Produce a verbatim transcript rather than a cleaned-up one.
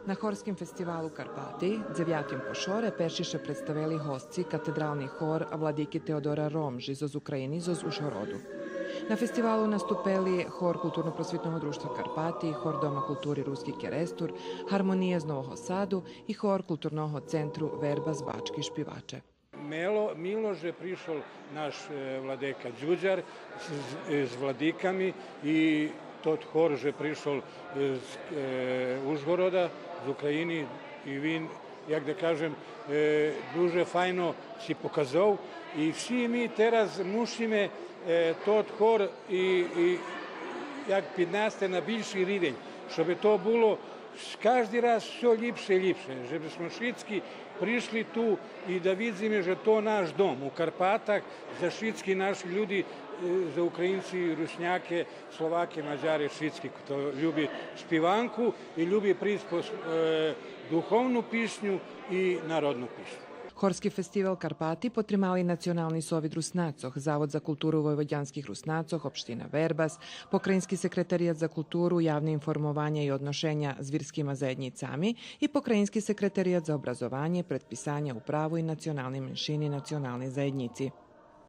На Хорским фестивалу Карпати, дзевятим по шоре, перши ше представели госци, катедрални хор Владики Теодора Ромжи зоз України, зоз Ужгороду. На фестивалу наступели хор Културно-просвитного дружтва Карпати, хор Дома култури Руски Керестур, Гармония з Нового Саду и хор Културного центру Верба з Бачки Шпиваче. Мило, мило же пришол наш, е, владика Дюдяр з, з, з владиками и тот хор же пришол, е, з, е, Ужгорода, з України, и вин, як да кажем, е, дуже файно си показал. И вши ми тераз мушиме, е, тот хор и, и як піднасти на бильши ривень, штоби то було кажди раз всьо лїпше и лїпше, же бизме шицки пришли ту и да видзиме же то наш дом у Карпатах, за шицки наши люди, е, за Українци, Русняке, Словаке, Мадяре, шицки хто люби шпиванку и люби присц по, е, духовну писню и народну писню. Хорски фестивал Карпати потримали Национални совит Руснацох, Завод за културу войводянских Руснацох, општина Вербас, Покраїнски секретарият за културу, явне информованє и одношеня з вирскима заєднїцами и Покраїнски секретарият за образованє, предписаня, управу и национални меншини, национални заєднїци.